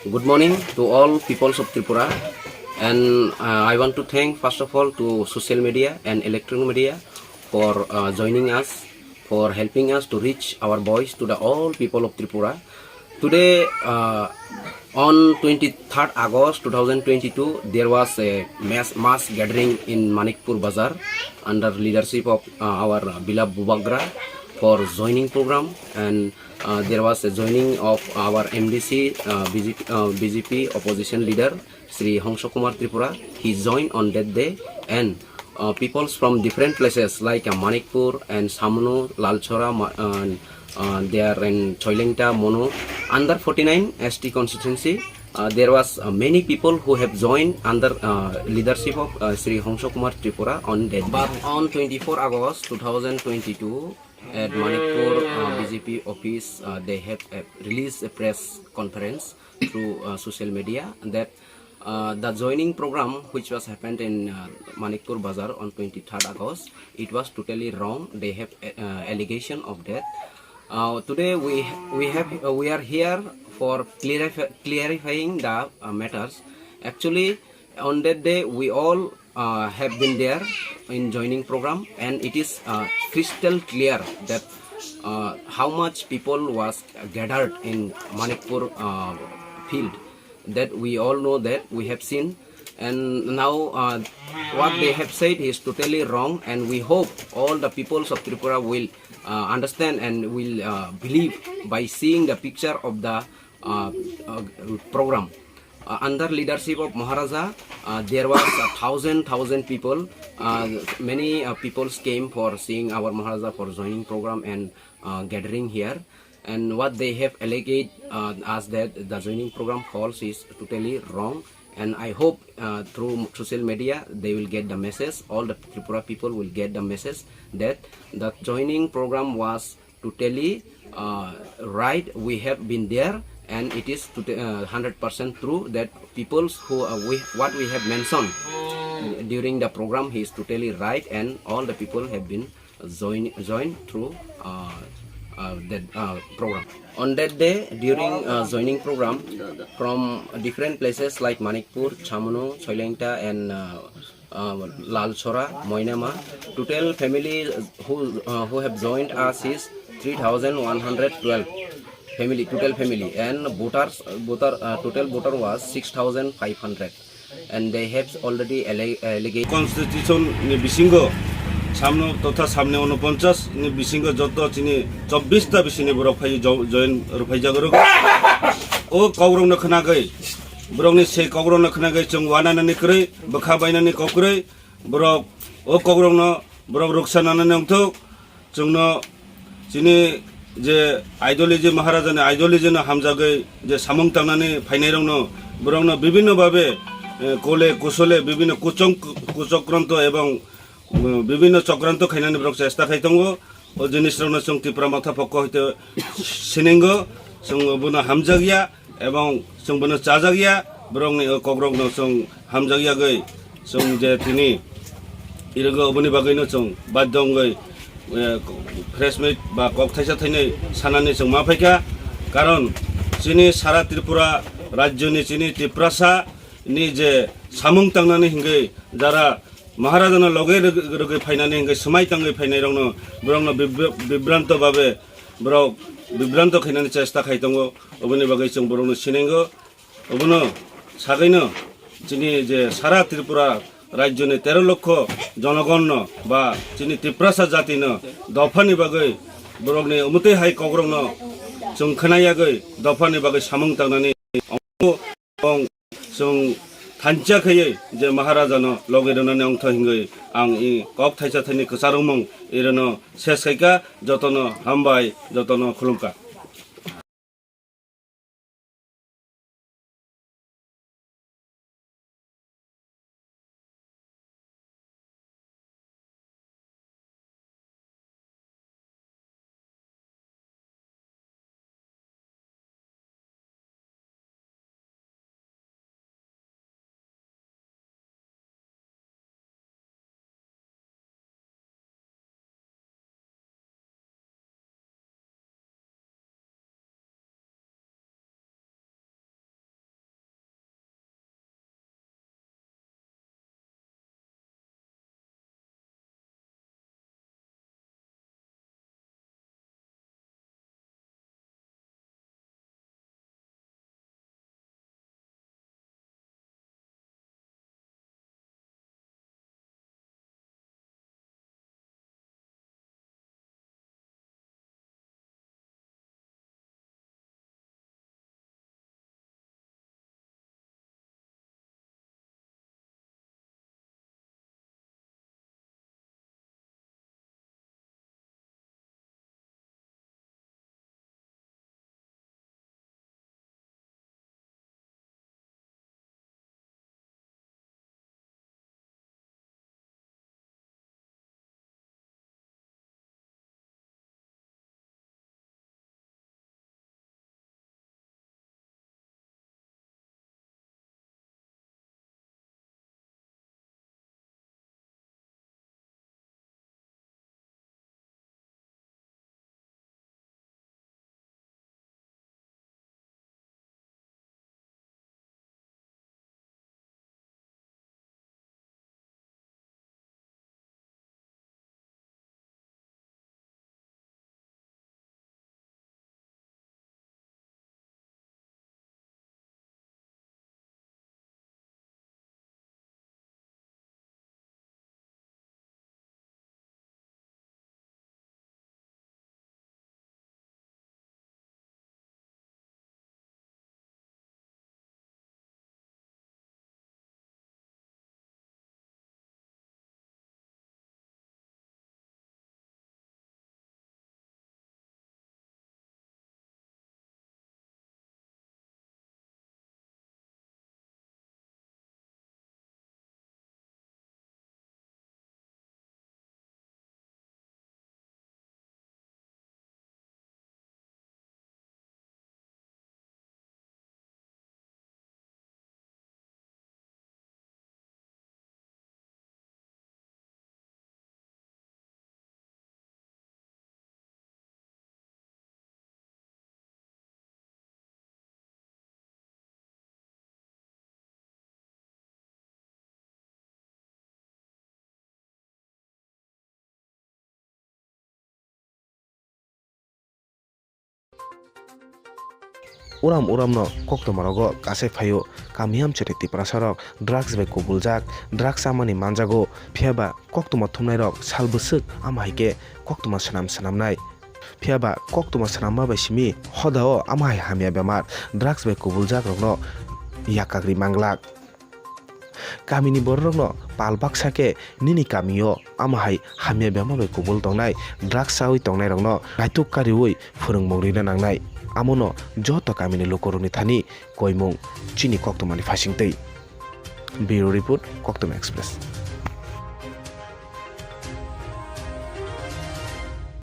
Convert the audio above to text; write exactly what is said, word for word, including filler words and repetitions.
Good morning to all peoples of Tripura, and uh, I want to thank first of all to social media and electronic media for uh, joining us, for helping us to reach our voice to the all people of Tripura. Today, uh, on twenty-third August two thousand twenty-two, there was a mass, mass gathering in Manikpur Bazar under leadership of uh, our beloved Bubagra for joining program, and uh, there was a joining of our M D C, uh, B J P, uh, B J P opposition leader Shri Hongso Kumar Tripura. He joined on that day, and uh, peoples from different places like uh, Manikpur and Samnu, Lalchora, Ma- uh, uh, they are in Choilengta, Monu, under forty-nine S T constituency. Uh, there was uh, many people who have joined under uh, leadership of uh, Shri Hongso Kumar Tripura on that day. But on twenty-four August two thousand twenty-two, at Manikpur uh, B J P office, uh, they have uh, released a press conference through uh, social media that uh, the joining program which was happened in uh, Manikpur Bazar on twenty-third August, it was totally wrong. They have uh, allegation of that. Uh, today we we have uh, we are here for clarif- clarifying the uh, matters. Actually, on that day we all uh, have been there in joining program, and it is uh, crystal clear that uh, how much people was gathered in Manikpur uh, field, that we all know, that we have seen. And now uh, what they have said is totally wrong, and we hope all the peoples of Tripura will uh, understand and will uh, believe by seeing the picture of the uh, uh, program. Uh, under leadership of Maharaja, uh, there was a thousand, thousand people. Uh, many uh, peoples came for seeing our Maharaja for joining program and uh, gathering here. And what they have alleged uh, as that the joining program false is totally wrong. And I hope uh, through social media they will get the message. All the Tripura people will get the message that the joining program was totally uh, right. We have been there, and it is tota- uh, hundred percent true that peoples who uh, we what we have mentioned during the program is totally right, and all the people have been join join through uh, uh, that uh, program. On that day, during uh, joining program, from different places like Manikpur, Chamunu, Choilengta, and uh, uh, Lalchora, Moinama, total family who uh, who have joined us is three thousand one hundred twelve family, total family, and voters voter uh, total voter was six thousand five hundred, and they have already alle- alleged. Constitution ni bisingo samno totha samne unoponchas ni bisingo joto chini chobbish ta bisini borok phai jo- join rwphai jagoro. O kokrokno khnagwi, borokni sei kokrokno khnagwi chwng wananani kwrwi, bwkha bainani kokrwi, borok o kokrokno borok ruksa nanani wngthok. Chwngno chini je ideology, Maharajani ideology no hamjagwi je samung tangnani phainairokno, borokno bibhinno babe, eh, kole kusole bibhinno kuchong-, kuchokranto ebong, eh, bibhinno chokranto khainani borok chesta khai tongo. O jinisrokno chwng Tipra Motha pokho hoite siningo, chwng bono hamjakya. Ebong chwng bono chajakya, borokni o kokrokno chwng hamjakyagwi chwng je tini irogo oboni bagwino chwng badhyo wngwi, eh, press meet ba kok thaisa thainwi sanani chwng ma phaikha. Karon chini sara Tripura rajyoni chini Tiprasa ni je samung tangnani hingwi jara Maharajano loge rwg-, rwgwi phainani hingwi swmai tangwi phainairokno borokno bibr-, bibranto babe borok bibranto khainani chesta khai tongo. Oboni bagwi chwng borokno sinengo. Obono sagwino chini je sara Tripura rajyoni tero lokho jonogonno ba chini Tiprasa jatino dophani bagwi borokni umutwi hai kokrokno chwng khwnayagwi dophani bagwi samung tangnani ong-, ong-, chwng thansa khaiwi je Maharajano loge rwnani ongtho hingwi ang i kok thaisa thaini kwcharwngmung irano ses khaikha. Jotono hambai, jotono khulumkha. Uram uramno koktwmarogo kasai phaio, kami amchwrai Tiprasarok drugs bai kubuljak, drugs chamani manjago, phiyaba koktwma thumnairok sal bwswk ama hai khe koktwma swnam swnamnai. Phiyaba koktwma swnamma bai simi hodao ama hai hamya bemar drugs bai kubuljak rokno yakagri manglak. Kamini bororokno pal baksa khe nini kamio ama hai hamya bemar bai kubul tongnai, drugs chaui tongnairokno naituk kariui phwrwngmung rina nangnai. Amono joto kamini lukurokni thani koimung chini koktwmani phaisingtwi. Bureau Report, Koktwma Express.